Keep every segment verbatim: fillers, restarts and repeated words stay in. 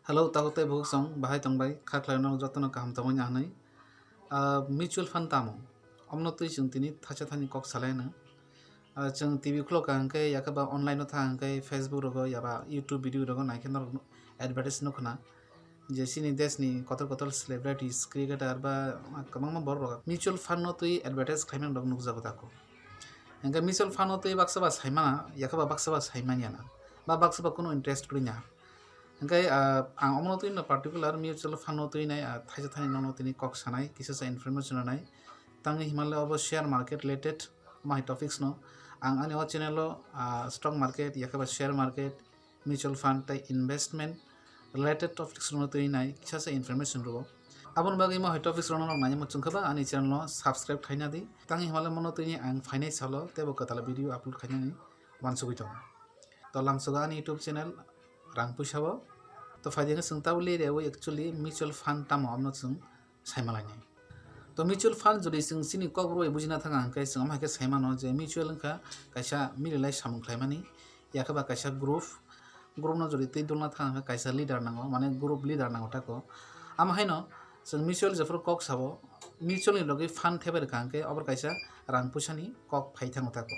Hello, takhuk tei bukhuk chwng bahai tongbai, kha khlaino jotono kaham tongwi nahwnwi. Ah, mutual fund tamo? Omno twi chwng tini thaisa thani kok salai ano. Ah, chwng T V khulok ka hwnkhe, yakhe ba online o thang hwnkhe, Facebook rogo yaba YouTube video rogo naikhe norok advertise nukhna. Je chini desh ni kotor kotor celebrities, cricketer ba kwbangma borok rok mutual fund no twi advertise khlaimani rok nukjago tako. Hwnkhe mutual fund no twi baksa ba saimana, yakhe ba baksa ba saimanya na, ba baksa ba kunu interest kwrwnya. Hwnkhe, ah, ang omono twi no particular mutual fund no twi nai, ah, thaisa thani nono tini kok sanai, kisa sa information rwnai. Tangwi himalai obo share market related mai topics no ang ani o channel o, ah, stock market, yakhe ba share market, mutual fund tei investment related topics rokno twi nai kisa sa information rwo. Aboni bagwi mo hai topics rokno norok naina muchung khe ba ani channel no subscribe khaina di. Tangwi himalai mono twi ang phainai salo teibo kwtal video upload khainani wansugwi tongo. To lamsogo ani YouTube channel rang puisa o. To phaidi ang chwng tabuk le rewi actually mutual fund tamo amno chwng saimalainai. To mutual fund jodi chwng chini kok rwi bujina thanga hwnkhe chwng ama hai khe saimano je mutual wngkha kaisa mililai samung khlaimani, yakhe ba kaisa group, group no jodi twi dulna thanga hwnkhe kaisa leader nango, mane group leader nango tako. Ama haino chwng mutual jephuru kok sabo, mutual ni logi fund thebai rwkha hwnkhe obo kaisa rang puisani kok phai thango tako.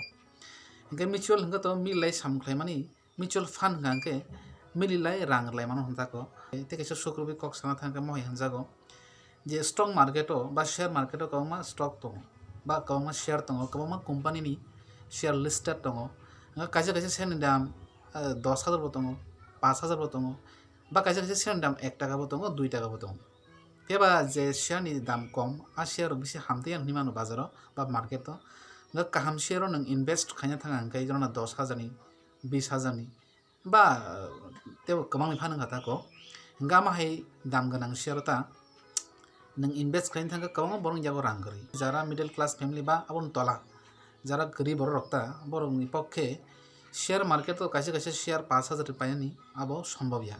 Hwnkhe mutual hwnkhe to mililai samung khlaimani, mutual fund hwnkha hwnkhe mililai rang rwlaimano hwnjako. Tei kaisa sukrubwi kok sana thangkhe mohai hwnjago je stock market o ba share market o kwbangma stock tongo, ba kwbangma share tongo, kwbangma company ni share listed tongo. Hwnkhe kaisa kaisa share ni dam, eh, dos hajar bo tongo, pash hajar bo tongo, ba kaisa kaisa share ni dam ek taka bo tongo, dui taka bo tongo. Phiya ba je share ni dam kom, a share rok bisi hamtwi ang hinwi mano bazar o ba market o. Hwnkhe kaham share o nwng invest khaina thanga hwnkhe jorano dos hajar ni, bis hajar ni ba teibo kwbangni phano wngkha tako. Hwnkhe ama hai dam gwnang share o ta nwng invest khlaina thangkhe kwbangma borokni yago rang kwrwi. Jara middle class family ba aboni tola, jara kwrwi borok rok ta, borokni pokkhe share market o kaisa kaisa share pash hajar ri painani abo sombobya.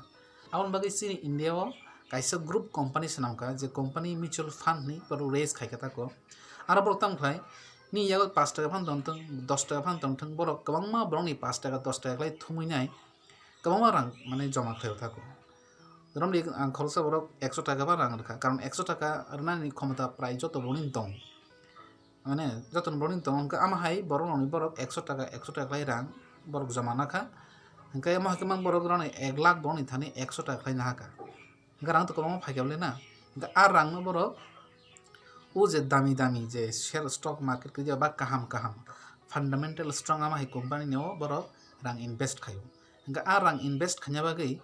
Aboni bagwi chini India o kaisa group company swnamkha, je company mutual fund hinwi borok raise khaikha tako. Aro borok tamo khlai, nini yago pash taka phano tongthwng, dos taka phano tongthwng, borok kwbangma borokni pash taka, dos taka khlai thumwi nai kwbangma rang mane joma khlaiwi tako. Romli ang khoroksa borok ekso taka ba rang rwkha, karon ekso taka rwnani khomota prai joto borokni tong. Mane joto borokni tong, hwnkhe ama hai borok rokni borok ekso taka, ekso taka khlai rang borok joma nakha. Hwnkhe ama hai kwbang borok rokni ek lakh borokni thani ekso taka khlai nahakha. Hwnkhe rang to kwbangma phaikha bole na. Hwnkhe a rangno borok o je dami dami je share stock market kwrwi ba kaham kaham fundamental strong ama hai company ni o borok rang invest khaio. Hwnkhe a rang invest khaina bagwi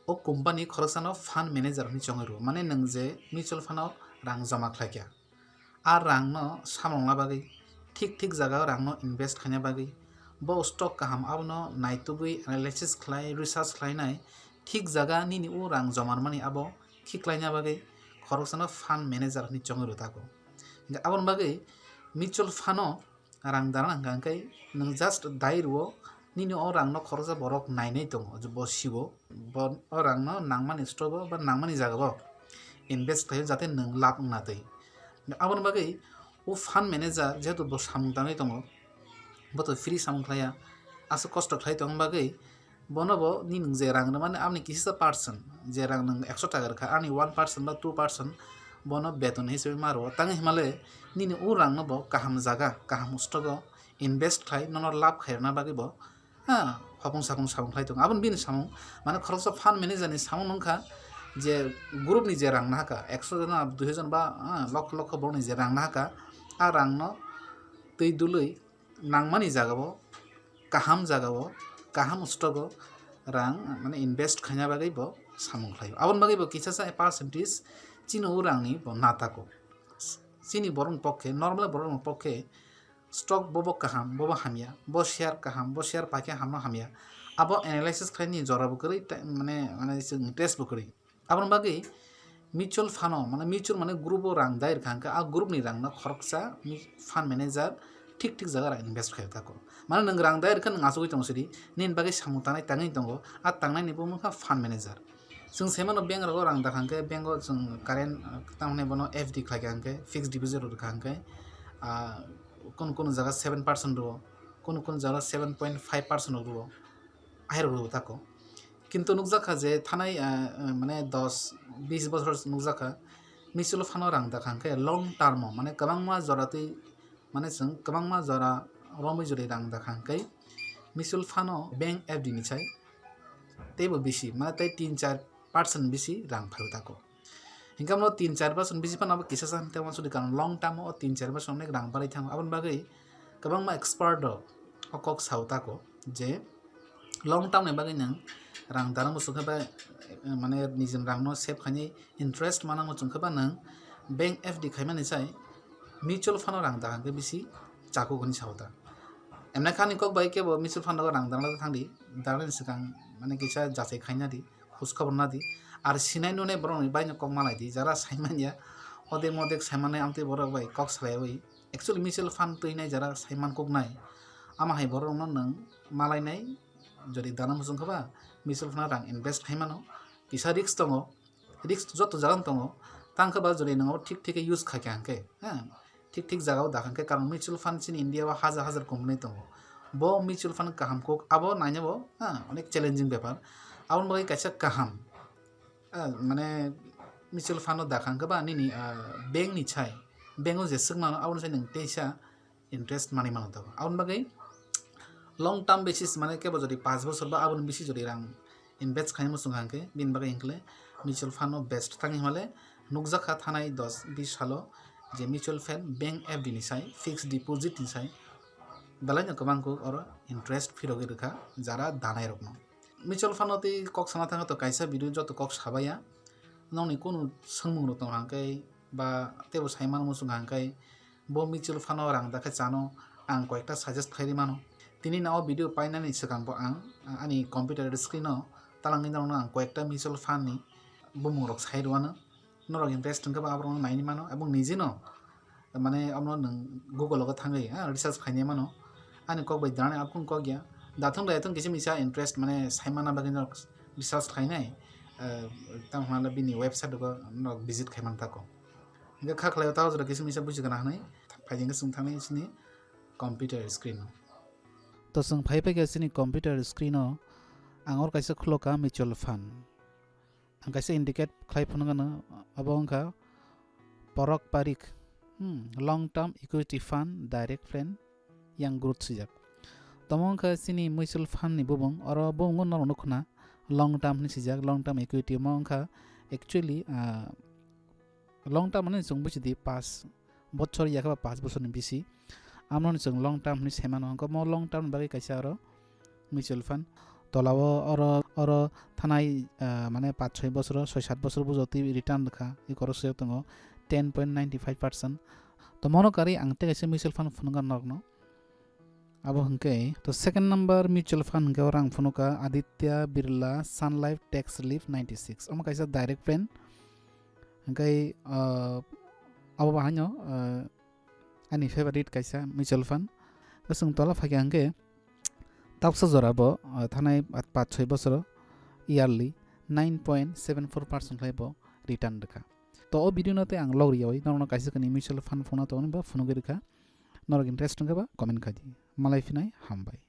o company khoroksano fund manager hinwi chongwi rwo. Mane nwng je mutual fund o rang joma khlaikha, a rangno samungna bagwi, thik thik jagao rangno invest khaina bagwi, bo stock kaham abono naitugwi analysis khlai, research khlainai, thik jaga nini o rang joma rwmani abo khiklaina bagwi khoroksano fund manager hinwi chongwi rwo tako. Hwnkhe aboni bagwi mutual fund o rang dana hwnkha hwnkhe nwng just dai rwo, nini o rangno khoroksa borok nainai tongo, je bo sibo, bo o rangno nangmani stock o ba nangmani jaga o invest khlaio, jate nwng lab wngna twi. Aboni bagwi o fund manager jehetu bo samung tangwi tongo, bo to free samung khlaiya, aswk kosto khlai tongma bagwi bono bo nini je rang rwmani aboni kisisa percent, je rang nwng ekso taka rwkha, ani one percent ba two percent bono beton hisabe ma rwo. Tangwi himale nini o rangno bo kaham jaga, kaham stock o invest khlai, nono lab khairokna bagwi bo, ha, hopung sapung samung khlai tongo. Aboni bini samung, mane khoroksa fund manager ni samung wngkha je group ni je rang nahaka, ekso jona, dui hajar ba, ha, lokho lokho borokni je rang nahaka, a rangno twi dului nangmani jagao, kaham jagao, kaham stock o rang mane invest khaina bagwi bo samung khlaio. Aboni bagwi bo kisa sa percentage chini o rangni bo natako. Chini borokni pokkhe, normal borokni pokkhe stock bobo kaham, bobo hamya, bo share kaham, bo share paikhe hamno hamya. Abo analysis khlaini jora bo kwrwi ta-, mane, mane chwng test bo kwrwi. Aboni bagwi mutual fund o, mane mutual mane group o rang dai rwkha hwnkhe, a group ni rang no khoroksa mi-, fund manager thik thik jaga rang invest khai tako. Mane nwng rang dai rwkha, nwng achugwi tongo sidi, nini bagwi samung tangnai tangwi tongo, a tangnai ni bo wngkha fund manager. Chwng sai mano bank rogo rang dakha hwnkhe, bank o chwng current, ah, tamni bono F D khlai kha hwnkhe, fixed deposit rwkha hwnkhe, ah, kunu kunu jaga seven percent rwo, kunu kunu jaga seven point five percent rwo, ahai rok rwo tako. Kintu nukjakha je thanai, ah, ah, mane dos bis bosor nukjakha mutual fund o rang dakha hwnkhe long term o, mane kwbangma jora twi, mane chwng kwbangma jora romwi jora rang dakha hwnkhe mutual fund o bank F D ni sai teibo bisi, mane tei tin char percent bisi rang phaiwi tako. Hingke amo tin char bosor bisi phano abo kisa sa hinte wansukdi, karon long term o tin char bosor onek rang barai thango. Aboni bagwi kwbangma expert rok o kok sao tako je long term ni bagwi nwng rang dana muchung khe ba, eh, mane nijini rang no save khainai interest mana muchung khe ba nwng bank F D khaimani sai mutual fund o rang dana hwnkhe bisi chakuk hwnwi sao ta. Emne khani kok bai kebo mutual fund o rang dana thangdi, dana ni swkang mane kisa jachai khaina di. Khoj khobor nadi. Ar sinai nunai borokni baino kok malai di, jara sai manya, odek modek sai mannai amtwi borok bai kok salaiwi. Actually mutual fund twinai jara sai mankuknai. Ama hai borokno nwng malainai, jodi dana muchung khe ba mutual fund rang invest khai mano. Kisa risk tongo, risk joto jagano tongo. Tang khe ba jodi nwng thik thik khe use khai kha hwnkhe, ha, thik thik jagao da hwnkhe, karon mutual fund chini India o hajar hajar company tongo. Bo mutual fund kaham kok abo naina bo, ha, onek challenging bepar. Aboni bagwi kaisa kaham, ah, mane mutual fund o da hwnkhe ba nini, ah, bank ni chai, bank o je swk mano aboni sai nwng teisa interest manwi mano tabuk. Aboni bagwi long term basis mane kebo jodi paanch bosor ba aboni bisi jodi rang invest khaina muchung kha hwnkhe bini bagwi hwnkhe mutual fund o best thang himale nukjakha thanai dos bis salo je mutual fund bank F D ni sai fixed deposit ni sai belai no kwbang kok oro interest phirogwi rwkha jara danai rokno. Mutual fund o tei kok sana thangkha to kaisa video joto kok sabaiya nokni kunu swngmung rok tong hwnkhe ba teibo sai mano muchung hwnkhe bo mutual fund o rang dakhe chano ang koyekta suggest khairi mano. Tini na o video painani swkang bo ang ani computer screen o talangwi norokno ang koyekta mutual fund ni bumung rok sai rwano. Norok interest wngkhe bo aborokno naini mano, ebong nijino mane omo nwng Google o thangwi, ha, research khainai mano. Ani kok bai dana abkung kok ya. Dathung da yathung kisa misa interest mane sai mana bagwi norok research khainai, eh, tamo hwnle bini website o norok visit khai man tako. Hingke kha khlai o tao jora kisa misa buji gana hwnwi phaijingke chwng thangwi chini computer screen o. To chwng phai phai khe chini computer screen o ang oro kaisa khuloka mutual fund. Ang kaisa indicate khlai phunukgano, abo wngkha Porok Parik, hmm, Long Term Equity Fund Direct Plan Young Growth swijak. Tomo wngkha chini mutual fund ni bubung, oro bubungo norok nukhuna long term hinwi swijak, long term equity omo wngkha actually, ah, long term hinwi chwng buji di pas bochor yakhe ba pas bochorni bisi. Amoni chwng long term hinwi sai mano, hwnkhe omo long term ni bagwi kaisa aro mutual fund. Tolao oro, oro thanai, ah, mane paanch soi bosoro, soi sat bosoro bujo twi return rwkha, i khorok sojak tongo ten point nine five percent. To mono karwi ang tei kaisa mutual fund phunukha norokno. Abo hwnkhe, to second number mutual fund hwnkhe oro ang phunukha Aditya Birla Sun Life Tax Relief ninety six. Omo kaisa direct plan. Hwnkhe, ah, abo bahaino, ah, ani favorite kaisa mutual fund. Bwswng tola phaikha hwnkhe, tapsa jora bo, ah, thanai paanch soi bosoro yearly nine point seven four percent khlai bo return rwkha. To o video no tei ang log riyawi norokno kaisa kani mutual fund phunukna tongmani bo phunugwi rwkha. Norok interest wngkha ba comment khai di. Malai phinai hambai.